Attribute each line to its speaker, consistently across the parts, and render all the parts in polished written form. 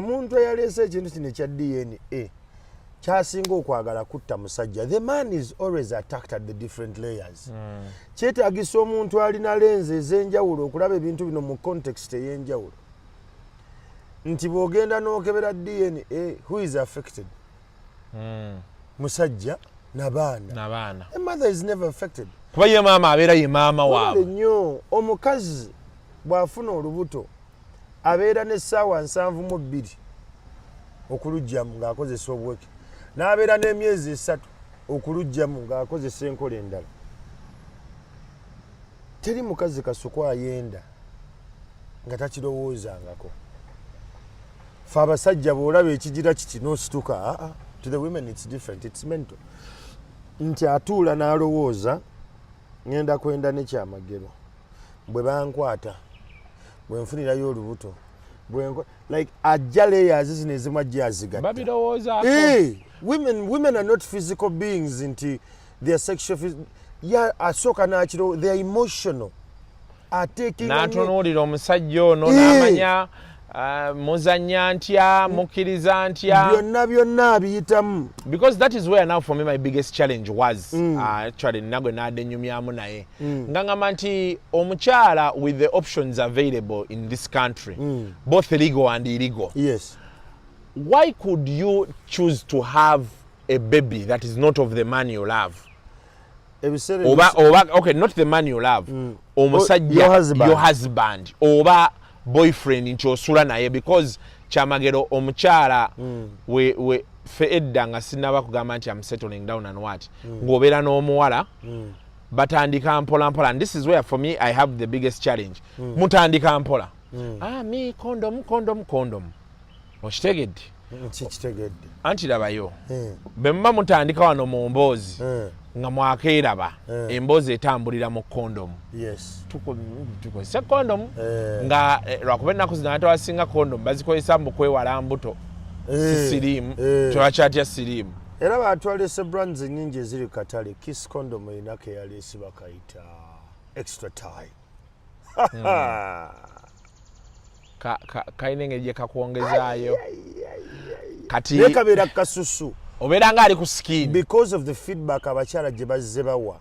Speaker 1: Omuntu eyaleese ekintu kino ekya DNA kyasinga okwagala kutta musajja. The man is always attacked at the different layers. Kyetagisa omuntu alina lenzi ez'enjawulo okulaba ebintu bino mu context ey'enjawulo, nti bw'ogenda n'okebera DNA, who is affected? Musajja nabaana.
Speaker 2: Nabaana.
Speaker 1: The mother is never affected.
Speaker 2: Kuba ye maama abeera ye maama waabwe.
Speaker 1: Nnyo. Omukazi bw'afuna olubuto abeera n'essaawa 72 okulugjamu ng'akozesa obuweke, n'abeera n'emyezi 3 okulugjamu ng'akozesa enkola endala. Teri mukazi kasuku ayenda nga takirowoozangako. Fe abasajja bw'olaba ekigira kiti n'osituka. Aa, to the women it's different, it's mental, nti atuula n'alowooza, "Ngenda kwenda nekyamagero, bwe bankwata, bwe nfunirayo olubuto, like ajja layers zino ezimu ajja azigatta."
Speaker 2: Babirowoozaako.
Speaker 1: Hey, women are not physical beings nti they are sexual ya asooka n'akiro, they are emotional, atekinga.
Speaker 2: N'atunuulira omusajja ono n'amanya, muzannya ntya, mukkiriza ntya.
Speaker 1: Byonna byonna abiyitamu.
Speaker 2: Because that is where now for me my biggest challenge was. Actually nagwe naadde nyumyamu naye nga ngamba nti omukyala, with the options available in this country, both legal and illegal, why could you choose to have a baby that is not of the man you love?
Speaker 1: Ebiseera
Speaker 2: Oba, oba okay, not the man you love, omusajja,
Speaker 1: your husband.
Speaker 2: Your husband oba boyfriend nti osula naye, because kyamagero omukyala we fe edda nga sinaba kugamba nti am settling down and what, ng'obeera n'omuwala, batandika mpola mpola, and this is where for me I have the biggest challenge. Mutandika mpola, ah, mi condom, condom, condom, okitegedde?
Speaker 1: Kikitegedde.
Speaker 2: Anti labayo, bwe muba mutandika wano mu mboozi nga mwakeeraba, emboozi etambulira mu kondomu. Tukozese kondomu nga lwakuba ennaku zino abantu abasinga kondomu bazikozesa mu kwewala mbuto, si siriimu. Tebakyatya siriimu.
Speaker 1: Era batwalese brands nyingi eziri ku katale. Kiss Condom erina keyaleesi bakayita Extra Time.
Speaker 2: Kalina engeri gye kakwongezaayo kati.
Speaker 1: Naye kabeera kasusu.
Speaker 2: Obeera nga ali ku skin.
Speaker 1: Because of the feedback abakyala gye bazze bawa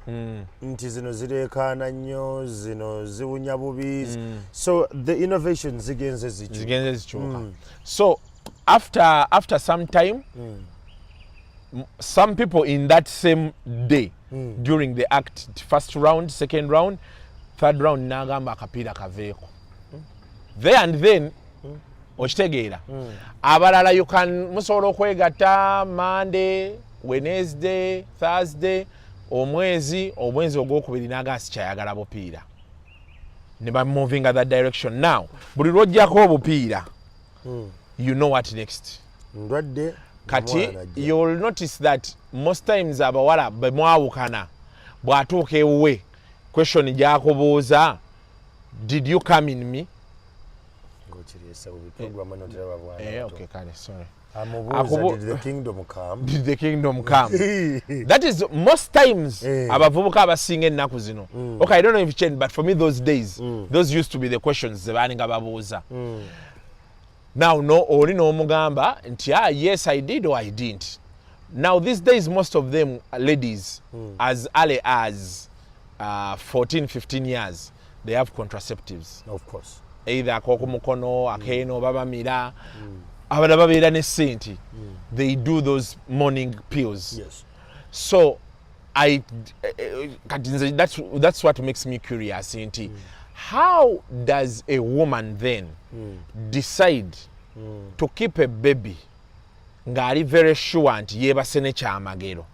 Speaker 1: nti zino zireekaana nnyo, zino ziwunya bubi, so the innovation zigenze zikyo.
Speaker 2: Zigenze zikyuka. So after some time, some people in that same day, during the act, first round, second round, third round, nagamba akapiira kaveeko there and then. Okitegeera? Abalala you can, musobola okwegatta Monday, Wednesday, Thursday, omwezi ogwokubiri naga sikyayagala bupiira, ne bamovinga that direction. Now buli lwojjako obupiira, you know what next.
Speaker 1: Ndwadde.
Speaker 2: Kati
Speaker 1: omwana ajja.
Speaker 2: You'll notice that most times abawala bemwawukana, bw'atuuka ewuwe, question gyakubuuza, "Did you come in me?"
Speaker 1: Ng'okiriisa bubi, program eno teraba bwana
Speaker 2: Eh,
Speaker 1: bato.
Speaker 2: Okay, kale, sorry.
Speaker 1: Amubuuza, "Did the kingdom come?"
Speaker 2: "Did the kingdom come?" That is most times abavubuka abasinga ennaku zino. Okay, I don't know if it changed, but for me those days, those used to be the questions ze baalinga babuuza. Now no oli n'omugamba nti, "Ah, yes, I did or I didn't." Now these days most of them, ladies, as early as 14 15 years, they have contraceptives.
Speaker 1: Of course.
Speaker 2: Either ak'okumukono, akeeno babamira, abalala babeera ne sente, they do those morning pills. So I kati nze that's what makes me curious nti how does a woman then decide to keep a baby ng'ali very sure nti yeebase ne Kyamagero,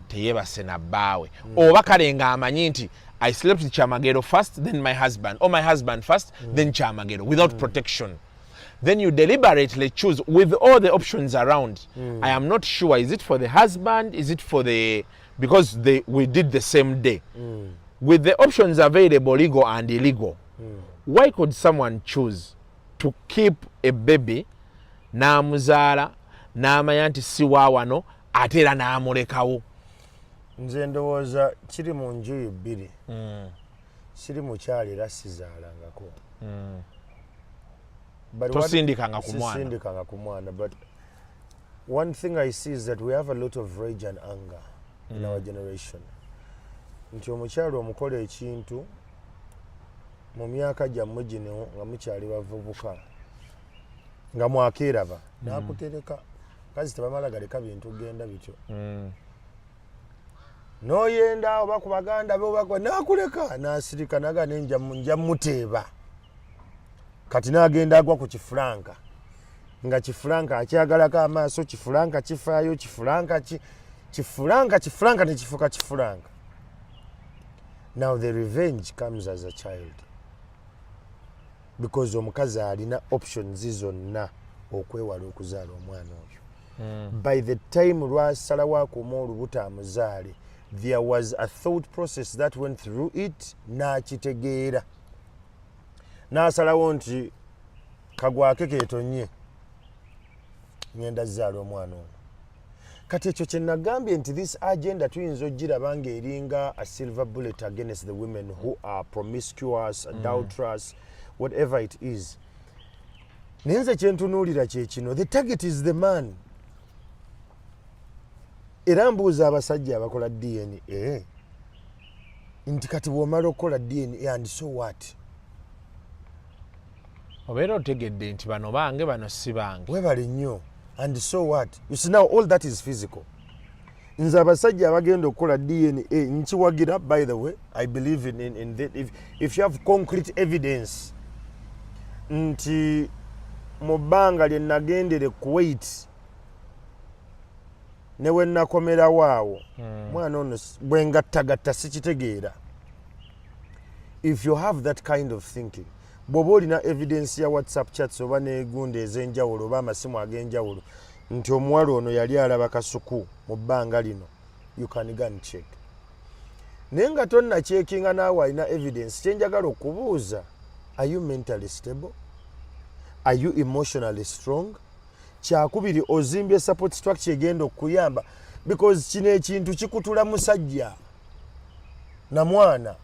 Speaker 2: teyeebase na bbaawe, oba kale ng'amanyi nti I slept with Kyamagero first, then my husband, or my husband first, then Kyamagero, without protection? Then you deliberately choose, with all the options around. I am not sure, is it for the husband, is it for the, because we did the same day, with the options available, legal and illegal, why could someone choose to keep a baby n'amuzaala n'amanya nti si wa wano, ate era n'amulekawo?
Speaker 1: Nze ndowooza kiri mu njuyi bbiri. Siri mukyala era sizaalangako. But
Speaker 2: Tosindikanga ku mwana.
Speaker 1: Sisindikanga ku mwana, but one thing I see is that we have a lot of rage and anger in our generation, nti omukyalo omukola ekintu mu myaka gyammwe gino nga mukyali bavubuka, nga mwakeeraba, n'akutereka. Kazi tebamala galeka bintu genda bityo. N'oyenda oba ku baganda be oba n'akuleka n'asirika, naga nenja nja muteeba. Kati n'agenda agwa ku kifulanka, nga kifulanka akyagalako amaaso, kifulanka kifaayo, kifulanka ki, kifulanka, kifulanka nekifuuka kifulanka. Now the revenge comes as a child, because omukazi alina options zonna okwewala okuzaala omwana oyo. By the time lwasalawo akuuma olubuto amuzaale, there was a thought process that went through it, n'akitegeera, n'asalawo nti kagwake keetonye, ngenda zaala omwana ono. Kati ekyo kye nagambye nti this agenda tuyinza ogiraba ng'eringa a silver bullet against the women who are promiscuous, adulterous, whatever it is. Naye nze kyentunuulira kye kino: the target is the man. Era mbuuza abasajja abakola DNA nti kati bw'omala okukola DNA, and so what?
Speaker 2: Obeera otegedde nti bano bange, bano si bange.
Speaker 1: Webale nnyo. And so what? You see, now all that is physical. Nze abasajja abagenda okukola DNA nkiwagira. By the way, I believe in that if you have concrete evidence nti mu bbanga lye nagendere Kuwait ne we nakomerawo awo, mwana ono bwe ngattagatta sikitegeera. If you have that kind of thinking, bw'oba olina evidence ya WhatsApp chats oba negundi ez'enjawulo oba amasimu ag'enjawulo nti omuwala ono yali alaba Kasuku mu bbanga lino, you can go and check. Naye nga tonnacheckinga, naawe alina evidence, kyenjagala okubuuza: are you mentally stable? Are you emotionally strong? Kyakubiri, ozimbye support structure egenda okukuyamba? Because kino ekintu kikutula musajja na mwana.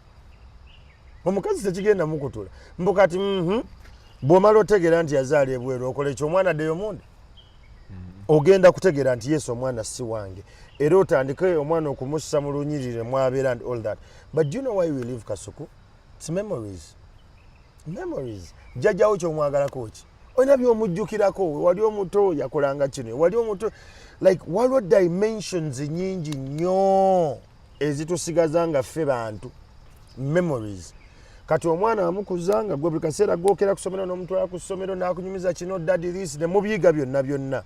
Speaker 1: Omukazi tekigenda mukutula. Mbu kati bw'omala otegeera nti yazaala ebweru, okola ekyo, omwana addeyo munda? Ogenda kutegeera nti yes, omwana si wange, era otandike omwana okumussa mu lunyirire mwabeera and all that. But do you know why we leave Kasuku? It's memories, memories. Jjajjawo kyomwagalako ki? Olina byomujjukirako. Wali omuto yakolanga kino, wali omuto, like waliwo dimensions nyingi nnyo ezitusigaza nga ffe bantu, memories. Kati omwana amukuza nga gwe buli kaseera gwokera ku ssomero n'omutwala ku ssomero, n'akunyumiza kino, daddy this, ne mubiyiga byonna byonna.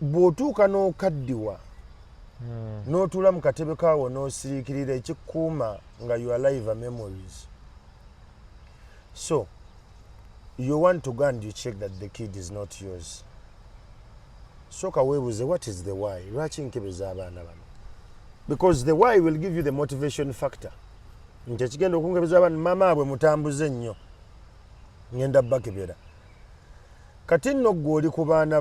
Speaker 1: Bw'otuuka n'okaddiwa n'otuula mu katebe kaawo n'osiriikirira, ekikuuma nga you are live are memories. So you want to go and you check that the kid is not yours. Sooka weebuze, what is the why? Lwaki nkebeza abaana bano? Because the why will give you the motivation factor nti ekigenda okunkebeza abaana, mama abwe mutambuze nnyo, ngenda bakebera. Kati nno gwe oli ku baana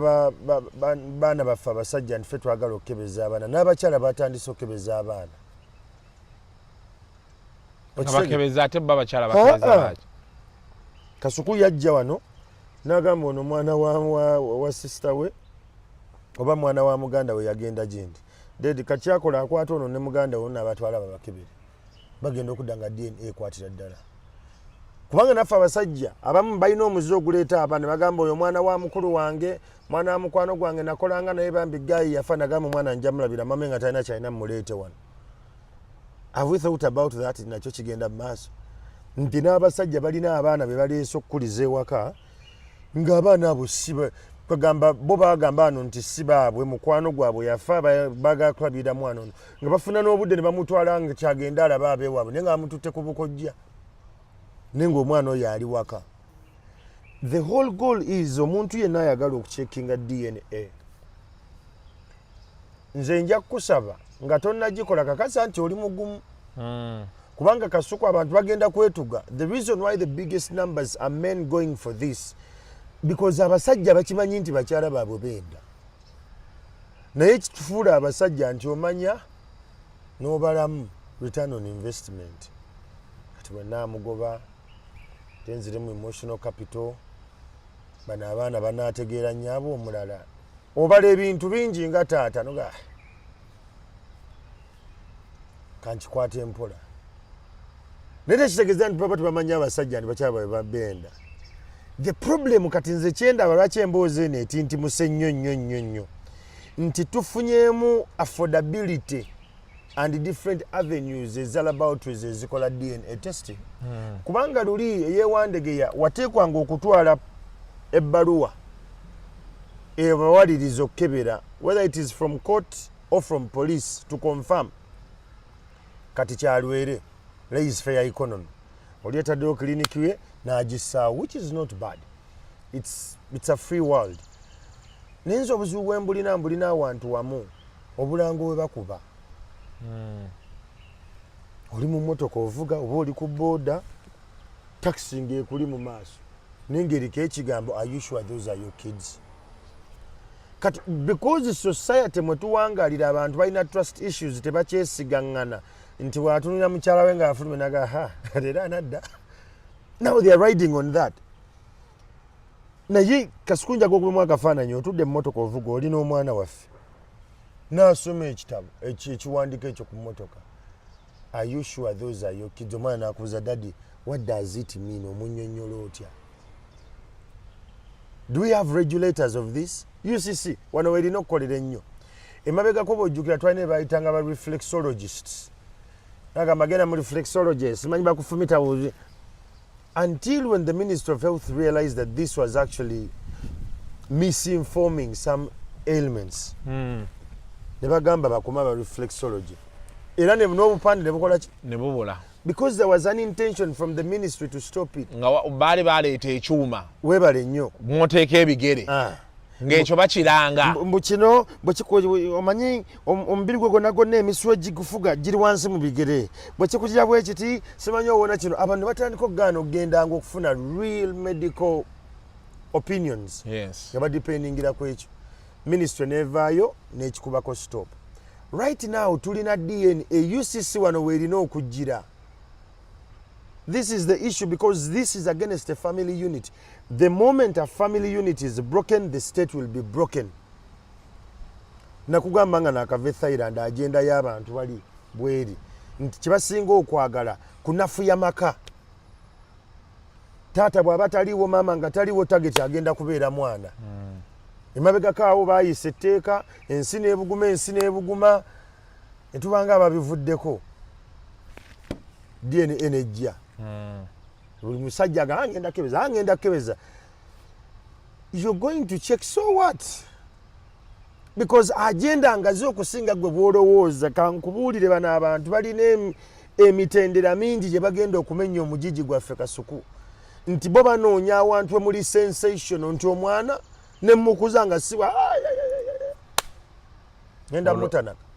Speaker 1: baana baffe abasajja nti ffe twagala okukebeza abaana, n'abakyala batandise okukebeza abaana.
Speaker 2: Nga bakebeza, ate bo abakyala bakebeza
Speaker 1: Ah, ah.
Speaker 2: baki?
Speaker 1: Kasuku yajja wano n'agamba ono mwana wa sister we oba mwana wa muganda we yagenda gyendi dedi. Kakyakola akwata ono ne muganda we nabatwala babakebere, bagenda okudda nga DNA ekwatira ddala. Kubanga naffe abasajja abamu balina omuze oguleeta abaana, bagamba oyo mwana wa mukulu wange, mwana wa mukwano gwange, nakolanga naye, bambi guy yafa, nagamba omwana njamulabira mame nga talina kyalina, muleete wano. Have we thought about that? Nakyo kigenda mu maaso nti n'abasajja balina abaana be baleese okukuliza ewaka, ng'abaana abo si kwegamba bo bagamba ano nti si baabwe, mukwano gwabwe yafa, bagala kulabirira mwana ono, nga bafuna n'obudde ne bamutwala nga kyagenda alaba abeewaabwe, naye nga bamututte ku bukojja, naye ng'omwana oyo ali waka. The whole goal is omuntu yenna ayagala okucheckinga DNA, nze nja kukusaba nga tonnagikola, kakasa nti oli mugumu, kubanga Kasuku abantu bagenda kwetuga. The reason why the biggest numbers are men going for this, because abasajja bakimanyi nti bakyala baabwe benda, naye kitufuula abasajja nti omanya n'obalamu return on investment. Kati bwe naamugoba Tenziremu emotional capital. Bano abaana banaategeera nnyaabo omulala. Obala ebintu bingi nga taata noga kankikwata empola, naye tekitegeeza nti baba tebamanyi abasajja nti bakyala babe babenda. The problem kati nze kyendaba lwaki emboozi eno etintimuse nnyo nnyo nnyo nnyo nti tufunyemu affordability and different avenues eza laboratories ezikola DNA testing. Kubanga luli eyewandegeya wateekwanga okutwala ebbaluwa ebawaliriza okukebera, whether it is from court or from police, to confirm. Kati kyalwere laissez-faire economy, oli etaddewo clinic ye n'agissaawo, which is not bad. It's a free world. Naye nze obuzibu bwe mbulina, mbulina awantu wamu, obulango bwe bakuba. Oli mu mmotoka ovuga oba oli ku booda, takisi ng'ekuli mu maaso naye ng'eriko ekigambo, "Are you sure those are your kids?" Kati because society mwe tuwangalira abantu balina trust issues, tebakyesigaŋŋana nti bw'atunulira mukyala we ng'afulumye naga ha leero anadda. Now they are riding on that. Naye kasikunja gokubemu akafaananyi, otudde emmotoka ovuga, oli n'omwana waffe n'asoma ekitabo ekiwandiiko ekyo ku mmotoka, "Are you sure those are your kids?" Omwana n'akubuza, "Daddy, what does it mean?" Omunnyonnyola otya? Do we have regulators of this? UCC wano werina okukolera ennyo. Emabegako bwojjukira twalina bayitanga ba reflexologists, agamba genda mu reflexologist, simanyi bakufumita, until when the Minister of Health realized that this was actually misinforming some ailments. Ne bagamba bakoma ba reflexology era n'obupande ne bukola ki?
Speaker 2: Ne bubula.
Speaker 1: Because there was an intention from the ministry to stop it.
Speaker 2: Nga baali baleeta ekyuma.
Speaker 1: Weebale nnyo.
Speaker 2: Mwoteeka ebigere.
Speaker 1: Ah.
Speaker 2: Ng'ekyo bakiranga.
Speaker 1: Mbu kino omanyi omubiri gwe gwonna gwonna emisuwa gigufuga giri wansi mu bigere, bwe kikugira bwe kiti simanyi owona kino. Abantu ne batandika okugaana okugendanga okufuna real medical opinions nga badependingira ku ekyo. Ministry nevaayo n'ekikubako stop. Right now tulina DNA. UCC wano weerina okujjira. This is the issue, because this is against a family unit. The moment a family unit is broken, the state will be broken. Nakugamba nga nakava e Thailand, agenda y'abantu bali bweri nti kyebasinga okwagala kunafuya maka. Taata bw'aba taliiwo, maama nga taliiwo, target agenda kubeera mwana. Emabegako awo baayisa etteeka, ensi n'ebuguma, ensi n'ebuguma, netubanga ababivuddeko. DNA nejja. Buli musajja aga ngenda kebeza, ngenda kebeza. You're going to check, so what? Because agenda ngazi okusinga gwe bwolowooza. Kankubuulire, bano abantu balina emitendera mingi gye bagenda okumenya omugigi gwaffe, Kasuku, nti bo banoonya awantu emuli sensation nti omwana nemukuza nga siwa ngenda mutanaka.